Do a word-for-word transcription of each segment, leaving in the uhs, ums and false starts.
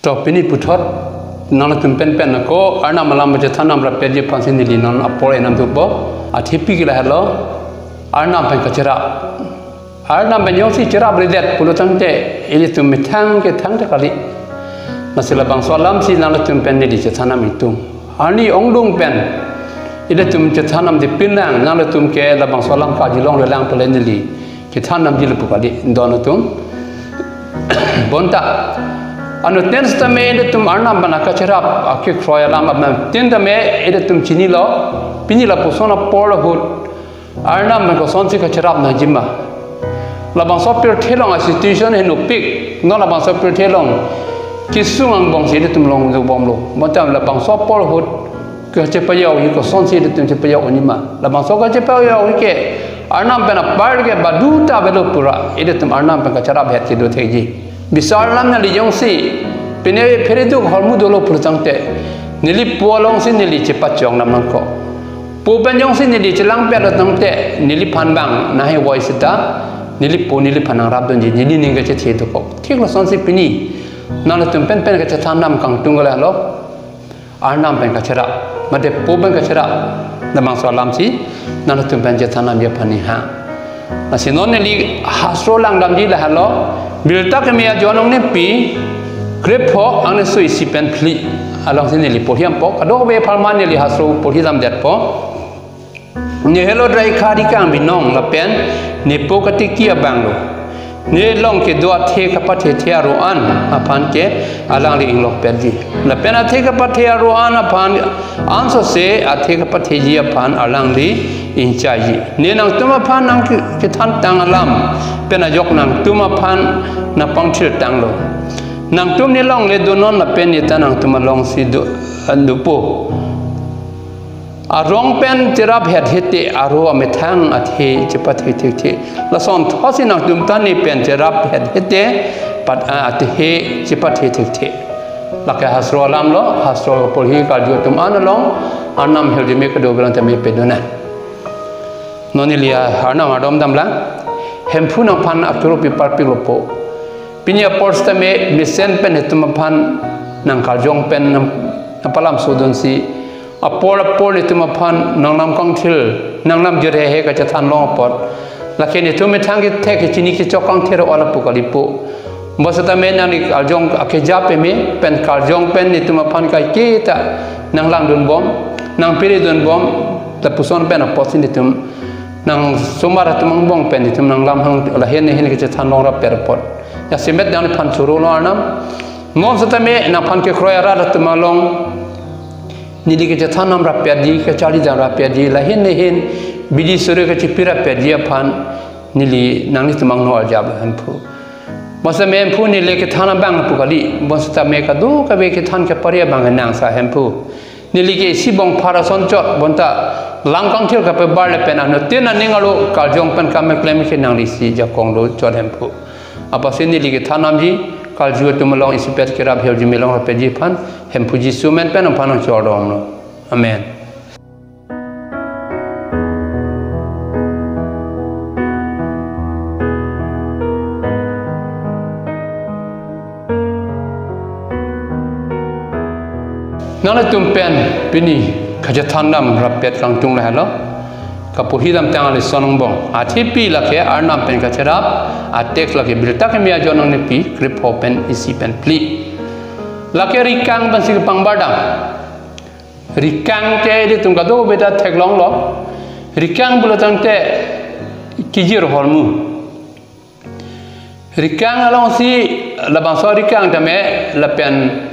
To pini puthot nanglitum pen pen ako Arnam alam pachethan nam rapetji aphansi neli non apor enam thupo. Athe pik lahelo, Arnam pen kacherap. Arnam pen jongsi cherap redet pulo tangte ilitum methang ke thangta kali. Lasi labangso alamsi nanglitum pen neli chethan nam ingtung. Arni ongdung pen ilitum chethan nam di pinlang, nanglitum ke labangso alam kajilong lelang pele neli chethan namji lapu kali, don atum. Bonta anuttin setame ilitum Arnam pen kacherap akekroi alam apnam tin tame ilitum chinilo, pini lapuson apor ahut Arnam pen kosonsi kacherap nangji ma. Labangso pirthe along a-situation henopik, non labangso pirthe along kesung angbongsi ilitum longdunbomlo. Bonta labangso apor ahut kachepajokji kosonsi ilitum chepajok unji ma. Labangso kachepajokji ke Arnam pen apar ke baduta avelo pura, ilitum Arnam pen kacherap het kedo thekji. Bisar alam neli jongsi pine phere duk ahormu dolo pulo tangte, neli po alongsi neli chepachong nam nangkok. Po pen jongsi neli chelangpetlo tangte neliphan bang nahevoi seta neli po neliphan nangrapdunji, neli ning kachethe dokok. Thik lasonsi pini nanglitum pen pen kachethan nam kangtung ke lahelo, Arnam pen kacherap, mate po pen kacherap, labangso alamsi nanglitum pen chethan namji aphan nihang. Lasi non neli hastro langdamji lahelo, Birta Keme ajoine angnepik krepho angneso isi pen phli alongsi neli porhi dampo, kadokave apharman neli hastro porhi damdetpo. Ne helo draikha rikang binong lapen ne po katiki abanglo. Ne along kedo athe kapathethe aro-an aphan ke alangli inglokpetji. Lapen athe kapathe aro-an aphan ansose athe kapatheji aphan alangli ingchaiji. Ne nangtum aphan nangkethan tang alam pen ajok nangtum aphan nangpangthir tanglo. Nangtum ne longle donon lapen ne ta nangtum alongsi do, dopo. Arong pen cherap het hete aro amethang athe chepathe thekthe. Lason thotsi nangtum ta ne pen cherap het hete pat, ah, athe chepathe thekthe. Lake hastro alamlo, hastro porhi karju atum an along Arnam hirjume kedo belang tame pedona. Non neli Arnam ardom damlang, Hemphu nangphan akuru pi parpiklo po. Pini apor setame mesen pen netum aphan nangkarjong pen nang, nangpalam sodunsi apor apor netum aphan nangnam kangthir, nangnam jirhehe kachethan long apot, lake netum methang kethek kechini kechok kangthir olo pu kalipo. Bonsetame nangli karjong akeja peme pen karjong pen netum aphan kaiketa nanglangdunbom, nangpiridunbom, lapuson pen apotsi netum nangsomar atum angbong pen netum nanglam hang lahin nehin kachethan long rappet apot. Jasemet nangliphan choro lo Arnam. Bonsetame nangphan kekroi arat atum along neli kachethan nam rappetji, kacharli dam rappetji, lahin nehin bidi suri kachipi rappetji aphan neli nanglitum angno arjap Hemphu. Bonsetame Hemphu neli kethan abang pu kali, bonsetame kadokave kethan kepari abang nangsa Hemphu. Neli ke isi bongphar ason chot, bonta lang kangthir kapebar lapen anuttin aning aro karjong pen kameklem ke nanglisi jakong do chot Hemphu. Apotsi neli kethan namji, karju atum along isipet kerap hirjume long rappetji aphan, Hemphu Jisu amen pen aphan nangchordomlo. Amen. Nanglitum pen pini kachethan nam rappet kangtung lahelo. Kaporhi dam tang alison angbong. Athe pi lake Arnam pen kacherap, a-text lake Birta Keme ajoine angnepik krepho pen isi pen phli. Lake rikang pensi kepangbar dam. Rikang ke ilitum kadokave ta theklonglo. Rikang pulo tangte kejir ahormu. Rikang alongsi labangso rikang tame lapen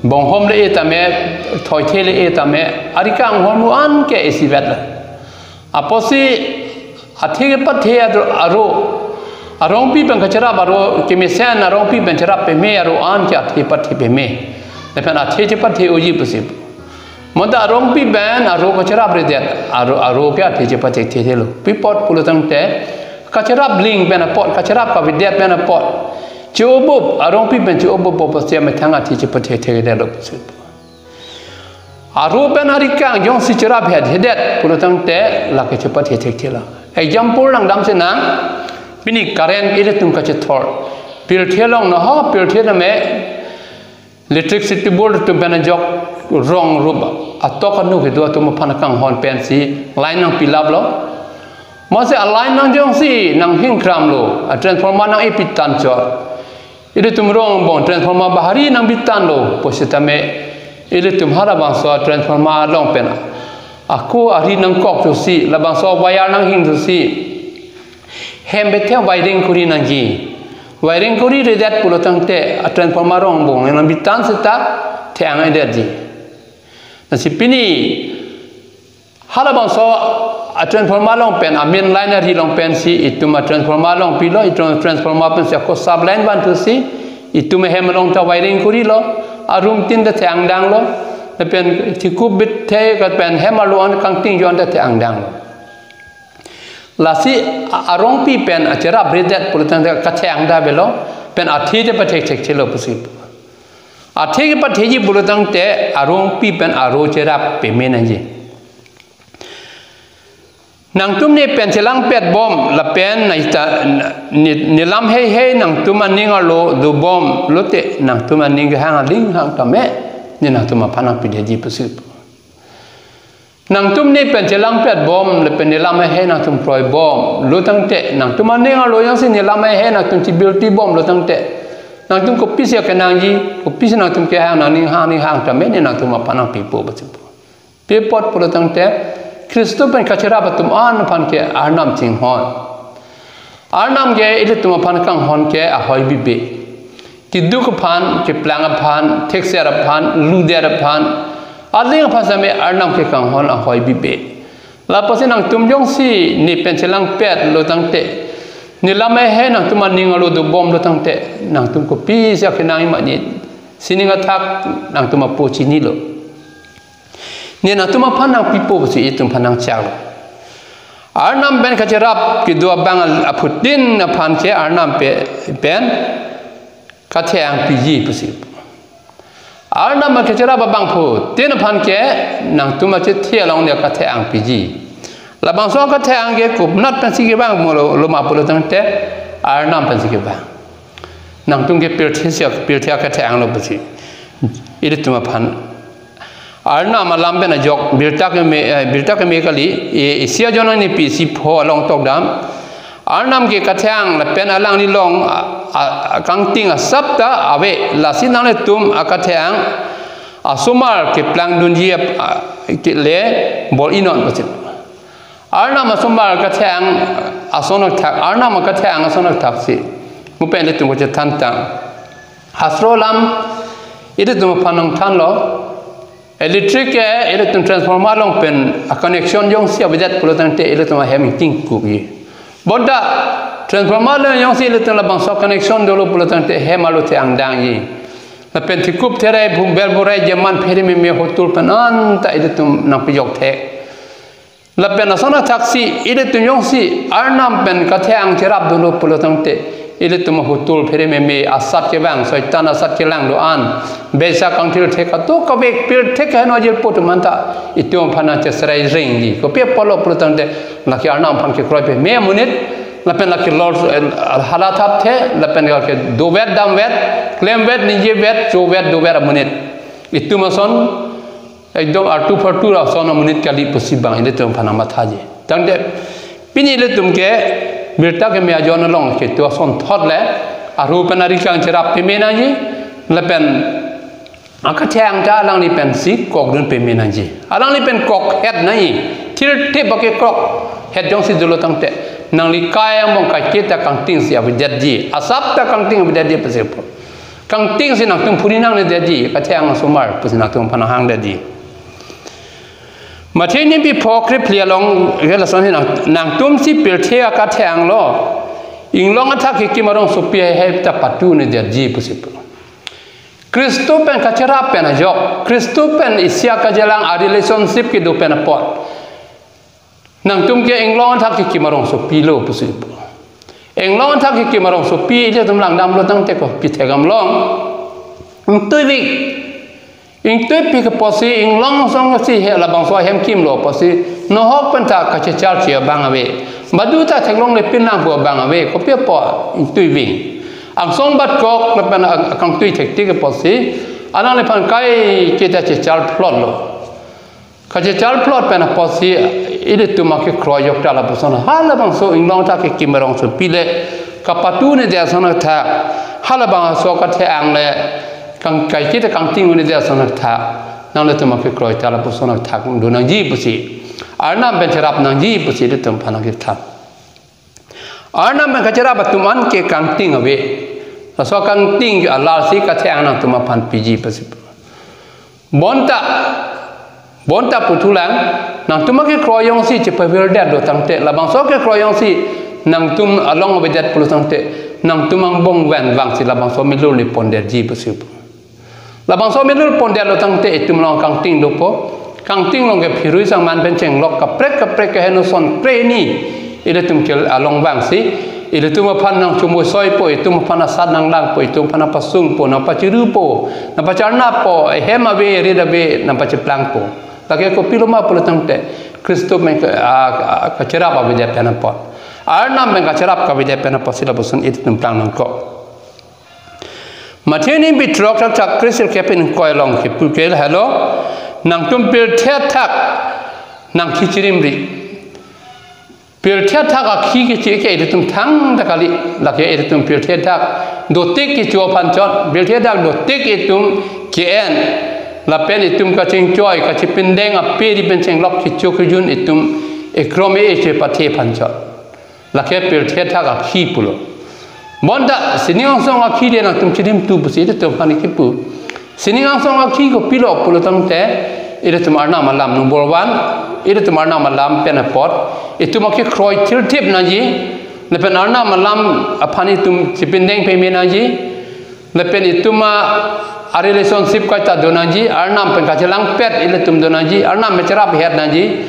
bonghom le-e tame, thoithe le-e tame, arikang ahormu an ke isivetlo. Apotsi athe kepathe aro, aro, arongpi pen kacherap aro, kemesen arongpi pen cherap peme aro an ke athe pathe peme. Lapen athe chepathe unji pusi. Bonta arongpi pen aro kacherap redet, aro, aro ke athe chepathe thethelo. Pi apot pulo tangte, kacherap ling pen apot, kacherap kavedet pen apot. Che-obup, arongpi pen che-obup apotsi amethang athe chepathe thedetlo pusi. Aro pen arikang jongsi cherap het hedet pulo tangte lake chepathe thekthelo. Example nangdam sinang, pini current ilitum kachethor. Pirthe along noho, pirthe tame Electricity board atum pen ajok rong rup atok anu kedo atum aphan kanghon pensi line nangpilaplo. Masi a-line nangjongsi nanghingkramlo, a-transformer nang-epitan chot. Ilitum rong angbong transformer bahari nangpitanlo pusitame, ilitum halabangso transformer along pen ako ari nangkok thusi, labangso wire nanghing thusi, hem bethe wiring kuri nangji. Wiring kuriredet pulo tangte, a-transformer rong angbong nangpitan seta the-ang-edetji. Lasi pini halabangso a-transformer along pen, a-main line ari along pensi itum a-transformer longpilo, itum transformer pensi ako sub line van thusi, itum hem along ta wiring kurilo, a-room tin ta the-angdanglo, lapen thikup bithe ka pen hem arlo-an kangting jo-an ta the-angdanglo. Lasi a-, arongpi pen acherap redet pulo tangte kathe-angdam avelo, pen athe te pathekthekthelo pusi. Athe kepatheji pulo tangte arongpi pen aro cherap peme nangji. Nangtum ne pen chelangpetbom lapen na ita, ne, nelam heihei nangtum aning arlo dobom lote nangtum aning kehang aling hang tame, ne nangtum aphan nangpidetji pusi. Nangtum ne pen chelangpetbom lapen nelam heihei nangtum kroibomlo tangte, nangtum aning arlo jongsi nelam heihei nangtum chibiltibomlo tangte, nangtum kopisi akenangji, kopisi nangtum kehang nangning hang ning hang tame, ne nangtum aphan nangpipo pusi. Pi apot pulo tangte, Khristo pen kacherap atum an aphan ke Arnam chinghon. Arnam ke ilitum aphan kanghon ke ahoi bibe. Keduk aphan, keplang aphan, thekser aphan, ludet aphan, aling aphan same Arnam ke kanghon ahoi bibe. Lapusi nangtum jongsi ne pen chelangpetlo tangte, nelam heihei nangtum aning arlo dobomlo tangte, nangtum kopisi akenangji ma ne, sining athak nangtum apo chinilo. Ne nangtum aphan nangpipo pusi itum aphan nangchaklo. Arnam pen kacherap kedo abang aphutin aphan ke Arnam pe-, pen kathe-angpiji pusi. Arnam kacherap abangphutin aphan ke nangtum achethe along ne kathe-angpiji. Labangso kathe-ang ke kopi pensi kevanglo, lo ma pulo tangte Arnam pensi kevang. Nangtum ke pirthe si, pirthe akathe-anglo pusi. Ilitum aphan Arnam alam pen ajok birta keme, eh, birta keme kali, e, isi ajoine pisi pho along tokdam. Arnam ke kathe-ang lapen alangli along a, a, a, kangting asap ta ave, lasi nanglitum akathe-ang asomar keplangdunji ap-, a, ke le bor-inon pusi. Arnam asomar kathe-ang ason athak, Arnam kathe-ang ason athak si. Mu pen ilitum kachethan tang. Hastro alam ilitum aphan nangthanlo. Electric ke ilitum transformer along pen a-connection jongsi avedet pulo tangte ilitum ahem ingtingkukji. Bonta transformer along jongsi ilitum labangso connection dolo pulo tangte hem arlo the-angdangji. Lapen thikup therai bhum ber borai jeman phere meme hotul pen anta ilitum nangpejok thek. Lapen ason athak si ilitum jongsi Arnam pen kathe-ang cherapdunlo pulo tangte, ilitum hotul phere meme asat kevang, Soitan asat kelang do-an, beisa kangthir thek ato kavek pirthe keheno ajirpo atum anta itum aphan nangcheserai ringji. Kopi apotlo pulo tangte, lake Arnam aphan kekroi peme amonit, lapen lake lor, eh, hala thapthe, lapen lake dovet damvet, klemvet ningjevet chovet dovet amonit. Itum ason ekdom artu phartu ason amonit kali pusi bang ilitum aphan nangmathaji. Tangte pini ilitum ke birta keme ajoine along kedo asonthot le, aro pen ari kang cherap peme nangji, lapen akathe-ang ta alangli pensi kokdun peme nangji. Alangli pen kokhet nangji. Thirthip ake krokhet jongsi dolo tangte, nangli kai angbong kaiketa kangting si avedetji. Asap ta kangting avedetji pusi pu. Kangting si nangtum phuri nangnedetji, kathe-ang asomar pusi nangtum aphan nanghangdetji. Matthew nipi pho krephli along ke lason he nang, nangtum si pirthe akathe-anglo. Inglong athak kekim arongsopi heihei ta patunedetji pusi pu. Khristo pen kacherap pen ajok, Khristo pen isi akachelang a-relationship kedo pen apot. Nangtum ke inglong athak kekim arongsopilo pusi pu. Inglong athak kekim arongsopi ilitum langdamlo tangte kopi thekdam long. Ingtuivik. Ingtuipi ke pusi inglong asong si he labangso ahem kimlo pusi nohok pen ta kachecharche abang ave. Badu ta theklongle pinlang pu abang ave. Kopi apot ingtuivik. Angsong bat kok lapen a-, akangtui thektik ke pusi Alangliphan kaiketa chechal plot lo. Kachechal plot pen apotsi ilitum akekroi ajok ta lapuson. Halabangso inglong ta ke kimerong so pile kapatu ne dia son athak. Halabangso kathe angle kang kaiketa kangting ne dia son athak. Nanglitum akekroi ta lapuson athak do nangji pusi, Arnam pen cherap nangji pusi ilitum aphan nangkethan. Arnam pen kacherap atum an ke kangting ave. Laso kangting ke alarsi kathe ang nangtum aphan piji pusi. Bonta, bonta puthulang, nangtum akekroi jongsi chepavirdet lo tangte, labangso akekroi jongsi nangtum along avedet pulo tangte, nangtum angbong ven vangsi labangso milur le pondetji pusi. Labangso milur pondet lo tangte itum along kangting dopo. Kangting along ke phirui sangman pen chenglok kaprek kaprek ke henoson kreni. Ilitum ke along vangsi ilitum aphan nangchomoi soipo, itum aphan asat nanglangpo, itum aphan apasungpo, nangpachirupo, nangpacharnapo, ehem ave, rit ave, nangpachiplangpo. Lake kopiloma pulo tangte, Khristo pen ke, a, a, kacherap avedet pen apot, Arnam pen kacherap kavedet pen apotsi lapuson ilitum plang nangkok. Matthew ni bithrok chapter kre-sirkep pen ingkoi along kipu ke lahelo, nangtum pirthe athak nangkhi chirimri. Pirthe athak akhi keche ke ilitum thangta kali, lake ilitum pirthe athak dotik kecho aphan chot, pirthe athak dotik itum ke-en, lapen itum kachingchoi, kachipindeng ape ri pen chenglok kecho kejun itum ekrome echepathe aphan chot. Lake pirthe athak akhi pulo. Bonta sining angsong akhi de nangtum chirimthu pusi ilitum aphan kipu. Sining angsong akhi kopilo pulo tangte, ilitum Arnam alam number one, ilitum Arnam alam pen apot itum akekroi thirthip nangji, lapen Arnam alam aphan itum chipindeng peme nangji, lapen itum a, a relationship kaita do nangji, Arnam pen kachelangpet ilitum do nangji, Arnam pen cherap het nangji,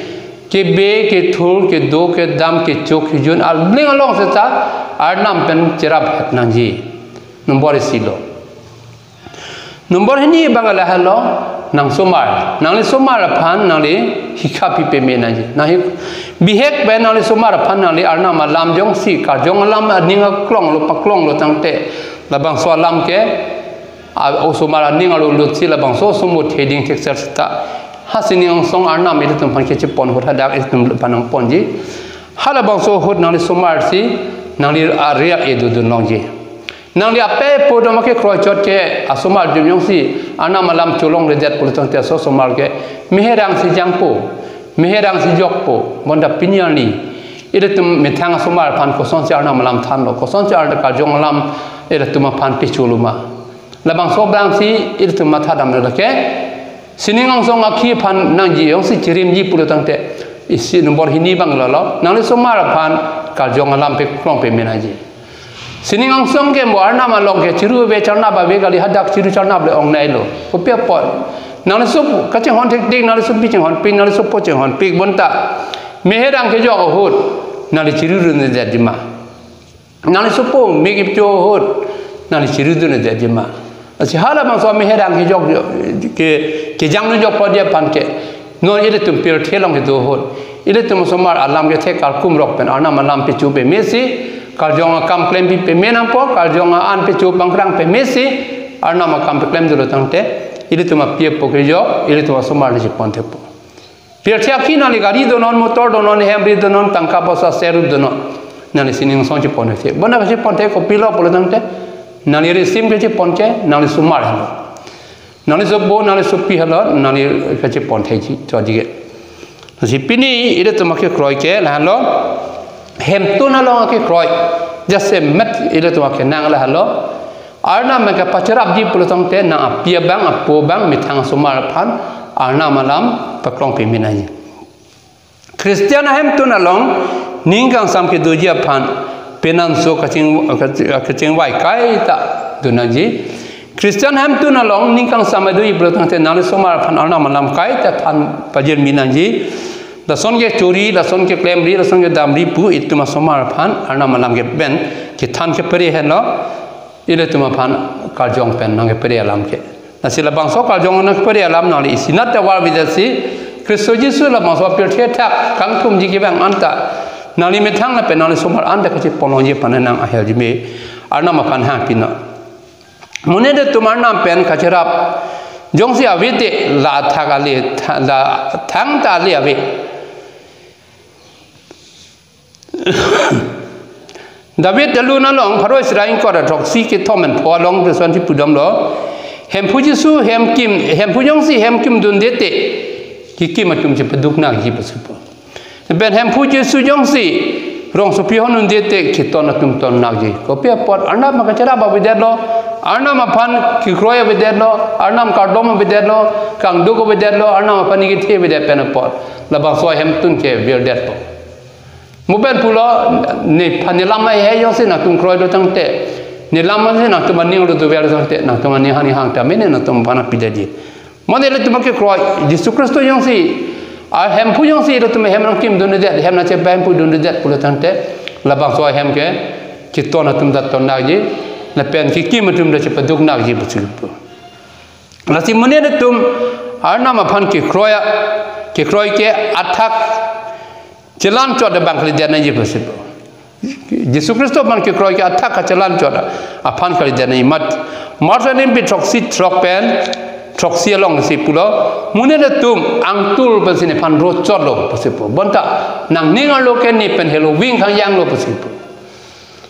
kebe, kethur, kedo, kedam, kecho, kejun, aling along seta Arnam pen cherap het nangji. Number isi lo. Number hini abang lahelo, nangsomar. Nangli somar aphan nangli hikha pi peme nangji. Nangli bihek pen nangli somar aphan nangli Arnam alam jongsi, karjong alam aning aklong lo, paklong lo tangte, labangso alam ke, a, osomar aning arlo lutsi labangso osomar theding thekser seta, ha sining angsong Arnam ilitum aphan kechepon ahut hadak ilitum aphan nangponji. Halabangso ahut nangli somarsi nangli ariak edu dun longji. Nangli ape po doma kekroi chot ke asomar atum jongsi Arnam alam cholongledet pulo tangte, laso somar ke meherang si jangpo, meherang si jokpo, bonta pini arni ilitum methang asomar aphan kosonsi Arnam alam thanlo, kosonsi Arnam karjong alam ilitum aphan pecholo ma, labangso abangsi ilitum matha damlo. Lake sining angsong akhi aphan nangji jongsi chirimji pulo tangte, isi number hini abang lolo, nangli somar aphan karjong alam paklong peme nangji. Sining angsong ke mo Arnam along ke chiru ave, charnap ave kali, hadak chiru charnap le ong nailo. Kopi apot? Nangli sopo kachinghon thektik, nangli sopi chinghonpik, nangli sopo chinghonpik, bonta meherang kejok ahut nangli chiru dundedet jima. Nangli sopo me kecho ahut nangli chiru dundedet jima. Lasi halabangso meherang kejok ke, kejang nujok podi aphan ke, non ilitum pirthe along kedo ahut, ilitum osomar alam kethe karkum rok pen Arnam alam pecho pemesi, karjong akam klempi peme nangpo, karjong a-an pecho pangkrang pemesi, Arnam akam peklem dunlo tangte, ilitum api apo kejok, ilitum osomar le chepon thepo. Pirthe akhi nangli gari donon, motor donon, hem ri donon, tangka poisa ser donon, nangli sining angsong chepon the. Bonta kachepon the kopilo pulo tangte, nangli risim kechepon ke nangli somar helo. Nangli sopo, nangli sopi helo, nangli kachepon the ji, chotji ke. Lasi pini ilitum akekroi ke lahenlo, hemtun along akekroi, jasemet ilitum akenang lahenlo, Arnam pen kapacherapji pulo tangte nang api abang, apo abang, methang asomar aphan Arnam alam paklong peme nangji. Christian ahemtun along ning kangsam kedoji aphan penanso kaching, kachingvai kaita do nangji. Christian ahemtun along ning kangsam kedoji pulo tangte nangli somar aphan Arnam alam kaita than pajirmi nangji. Lason kechori, lason keklemri, lason kedamri pu itum asomar aphan Arnam alam ke pen kethan kepere henlo. Ilitum aphan karjong pen nangkepere alam ke. Lasi labangso karjong nangkepere alam nangli isinat tovar vidasi, Khristo Jisu labangso pirthe athak kangthumji kevang anta, nangli methang lapen nangli somar anta kachepon longji aphan nang ahelji me, Arnam aphan hangpinang. Monit atum Arnam pen kacherap jongsi ave te la athak ale, tha-, la thangta ale ave. David alun along pharo srang kora throksi kethom pen pho along pu asonsi pudamlo. Hemphu Jisu hem kim, Hemphu jongsi hem kimdunde te, kekim atum chepaduk nakji pusi pu. Pen Hemphu Jisu jongsi rongsopi hondunde te, keton atum ton nakji. Kopi apot? Arnam ma kacherap avedetlo, Arnam aphan kekroi avedetlo, Arnam kardom avedetlo, kangduk avedetlo, Arnam aphan ningke the avedet pen apot labangso ahemtun ke virdetpo. Mo pen pulo, nephan nelam ahei jongsi nangtum kroilo tangte, nelam jongsi nangtum aning arlo doverlo tangte, nangtum aning hani hang ta mene nangtum aphan pidetji. Mo ne ilitum kekroi, Jisu Khristo jongsi, a Hemphu jongsi ilitum hem nangkimdundedet, hem nangchepahemphu dundedet pulo tangte, labangso ahem ke keton atum ta ton nakji, lapen kekim atum ta chepaduk nakji pusi pu. Lasi monit atum Arnam aphan kekroi a, kekroi ke athak chelanchot abang kalidet nangji pusi pu. Jisu Khristo aphan kekroi ke athak kachelanchot aphan kalidet nangji. Mat, Mark aningpi throksi throk pen throksi alongsi pulo, monit atum angtul pensi nephan rochotlo pusi pu. Bonta nangning arlo ke ne pen helo ving khangjanglo pusi pu.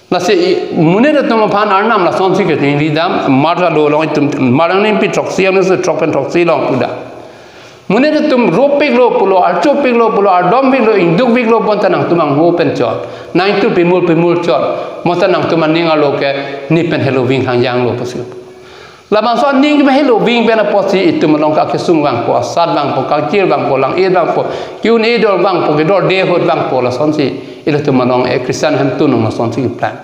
Lasi i-, monit atum aphan Arnam lasonsi kechingridam, Mark alo along itum, Mark aningpi throksi along si throk pen throksi along puda. Monit atum ropiklo pulo, archopiklo pulo, ardompiklo, ingdukpiklo, bonta nangtum angho pen chot, nang ingtul pimul pimul chot, bonta nangtum aning arlo ke ne pen helo ving khangjanglo pusi. Labangso aning ke helo ving pen apotsi itum along ke kesung vangpo, asat vangpo, kangkir vangpo, lang-et vangpo, ke-un-e dor vangpo, kedorde ahut vangpo, lasonsi ilitum along, eh, Christian ahemtun along lasonsi keplang.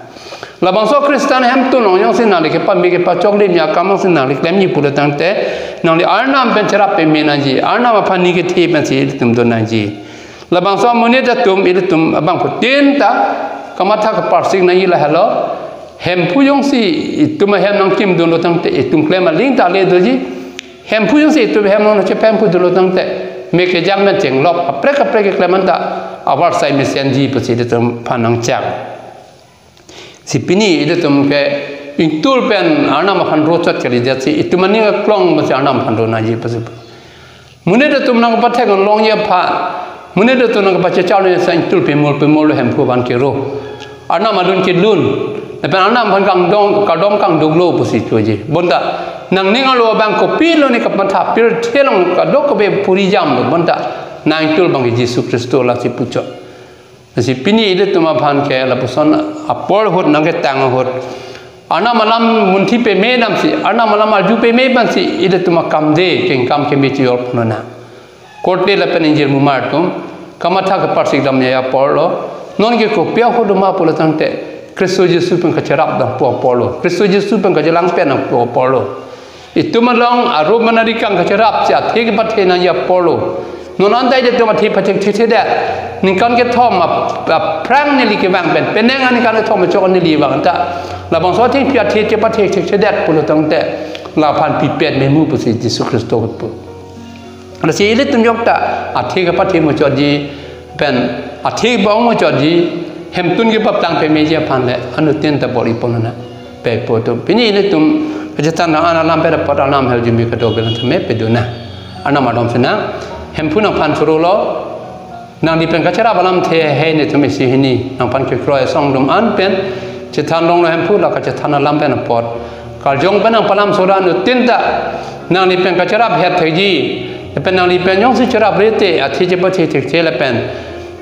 Labangso Christian ahemtun along jongsi nangli kepame kepachoklim akam jongsi nangli klemji pulo tangte, nangli Arnam pen cherap pame nangji, Arnam aphan ningke the pensi ilitum don nangji. Labangso amonit atum ilitum abangphutin ta kamatha kaparsik nangji lahelo. Hemphu jongsi itum ahem nangkimdunlo tangte itum klem aling ta le doji. Hemphu jongsi itum ahem nangchepahemphu dunlo tangte, me kejang pen chenglok kaprek kaprek keklem anta avarsai mesenji pusi ilitum aphan nangchang. Si pini ilitum ke ingtul pen Arnam aphan rochot kalidetsi itum aning aklong pusi Arnam aphan ro nangji pusi. Monit atum nangpathek longji aphan, monit atum nangpachechar longji aphan ingtul pimul pimul Hemphu aphan kero. Arnam alun kelun, lapen Arnam aphan kangdong, kardom kangduklo pusi choji. Bonta nangning arlo abang kopilo ne kamatha, pirthe along kadokave puri jamlo, bonta nang ingtul abang Jisu Khristo, lasi puchot. Lasi pini ilitum aphan ke lapuson apor ahut nangketang ahut, Arnam alam munthi pame damsi, Arnam alam arju pame pensi ilitum akam de kengkam keme chijor ponona. Korte lapen ingjir mumar atum, kamatha kaparsik dam ya aporlo. Non ke kopi ahut doma pulo tangte, Khristo Jisu pen kacherap dampo aporlo, Khristo Jisu pen kachelang pen dampo aporlo. Itum along arup manari kang kacherapsi athe kepathe nangji aporlo. Non anta ilitum athe pathekthekthedet, ningkan kethom ap-, aphrang neli kevang pen, penang aningkan kethom achok neli vang anta, labangso athengpi athe chepathekthekthedet pulo tangte, laphan pipet memu pusi Jisu Khristo ahut pu. Lasi ilitum jokta athe kepathe muchotji pen athe bang muchotji, hemtun kepaplang pameji aphan le anuttin ta bor-i ponona. Pe po atum, pini ilitum kachethan an alam pen apot Arnam ahirjume kadokave alam tame pedona. Arnam adom sena, Hemphu nangphan chorolo, nangli pen kacherap alamthe hei netum isi hini, nangphan kekroi asong atum an pen chethan longlo Hemphu, la kachethan alam pen apot. Karjong pen nangpalam sora anuttin ta, nangli pen kacherap het thekji, lapen nangli pen jongsi cherap rete, athe chepathekthekji lapen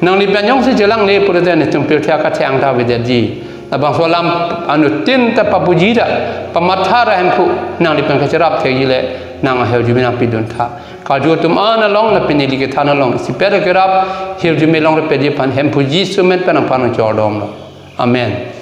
nangli pen jongsi chelangle pulote netum pirthe akatheng ta avedetji. Labangso alam anuttin ta papuji ra, pamatha ra Hemphu, nangli pen kacherap thekji le, nang ahirjume nangpidun tha. Karju atum an along lapen neli kethan along, isipet akerap, hirjume longrepeji aphan, Hemphu Jisu amen pen nangphan nangchordomlo. Amen.